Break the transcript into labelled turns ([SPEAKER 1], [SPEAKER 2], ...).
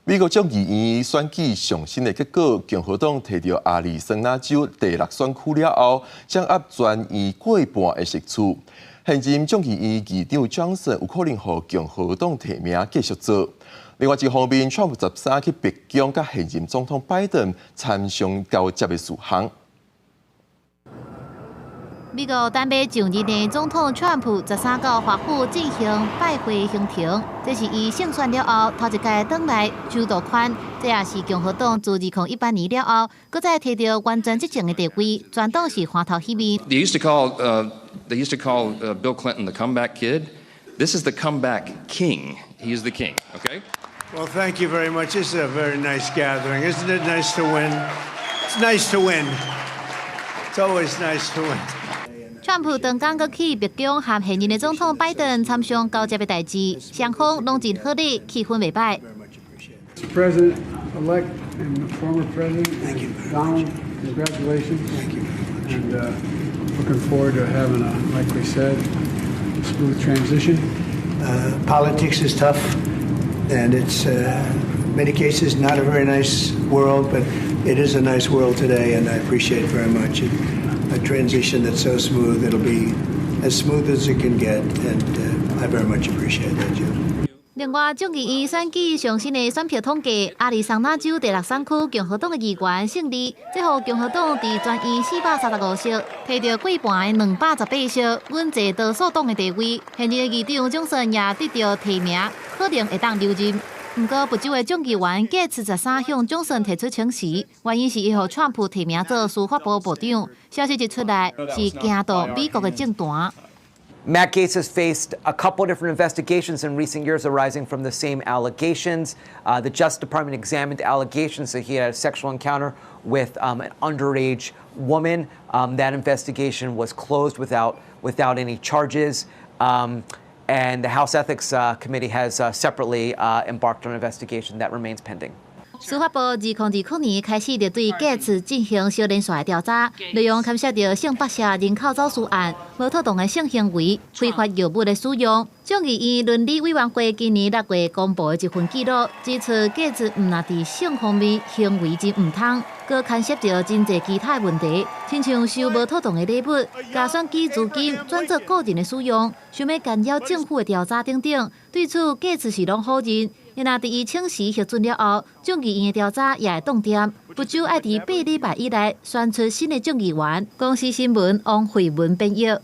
[SPEAKER 1] 美國眾議院選舉上新的結果，共和黨提著亞利桑那州第六選區了後，掌握全院過半的席次。現任眾議院議長莊森有可能予共和黨提名繼續做。另外一方面，川普十三去白宮佮現任總統拜登參詳交接的事項。
[SPEAKER 2] 美國準備就任的總統川普十三到華府進行拜會行程，這是伊勝選了後頭一擺轉來首都圈，這也是共和黨自2018年了後，閣再提著完全執政的地位，全黨是歡頭喜面。
[SPEAKER 3] They used to call Bill Clinton the comeback kid. This is the comeback king. He is the king. Okay.
[SPEAKER 4] Well, thank you very much. This is a very nice gathering. Isn't it nice to win? It's nice to win. It's always nice to win.
[SPEAKER 2] 川普當工閣去白宮和現任的總統拜登參詳交接的代誌，雙方攏真和禮，氣氛袂䆀。
[SPEAKER 5] Mr. President-elect and former President Donald, congratulations.
[SPEAKER 4] Thank you.
[SPEAKER 5] And looking forward to having a, like we said, smooth transition.
[SPEAKER 4] Politics is tough, and it's in many cases not a very nice world, but it is a nice world today, and I appreciate very much it. A transition that's so smooth. It'll be as smooth as it can get, and I very much appreciate that, Jim.
[SPEAKER 2] 另外，眾議院選舉上新的選票統計，亞利桑那州第六選區共和黨的議員勝利，這予共和黨佇全院435席，提著過半的218席，穩坐多數黨的地位。現任的議長莊森也得著提名，可能會當留任。毋過，佛州的眾議員蓋茨十三向莊森提出請辭，原因是伊予川普提名做司法部部長。消息一出來，是驚動美國的政壇。
[SPEAKER 6] Matt Gaetz has faced a couple different investigations in recent years arising from the same allegations. The Justice Department examined allegations that he had a sexual encounter with an underage woman. That investigation was closed without any charges. And the House Ethics Committee has separately embarked on an investigation that remains pending.
[SPEAKER 2] 司法部2020年開始就對蓋茨進行小連續的調查，內容牽涉著性剝削、人口走私案、無妥當的性行為、非法藥物的使用。眾議院倫理委員會今年6月公布的一份記錄，指出蓋茨毋但佇性方面行為真毋通，閣牽涉著真濟其他問題，親像收無妥當的禮物、共選舉資金轉做個人的使用、想欲干擾政府的調查等等。對此，蓋茨是攏否認。若佇伊請辭核准了後，眾議院的調查也會凍定。佛州愛佇8禮拜以內選出新的眾議員。公視新聞王慧文編譯。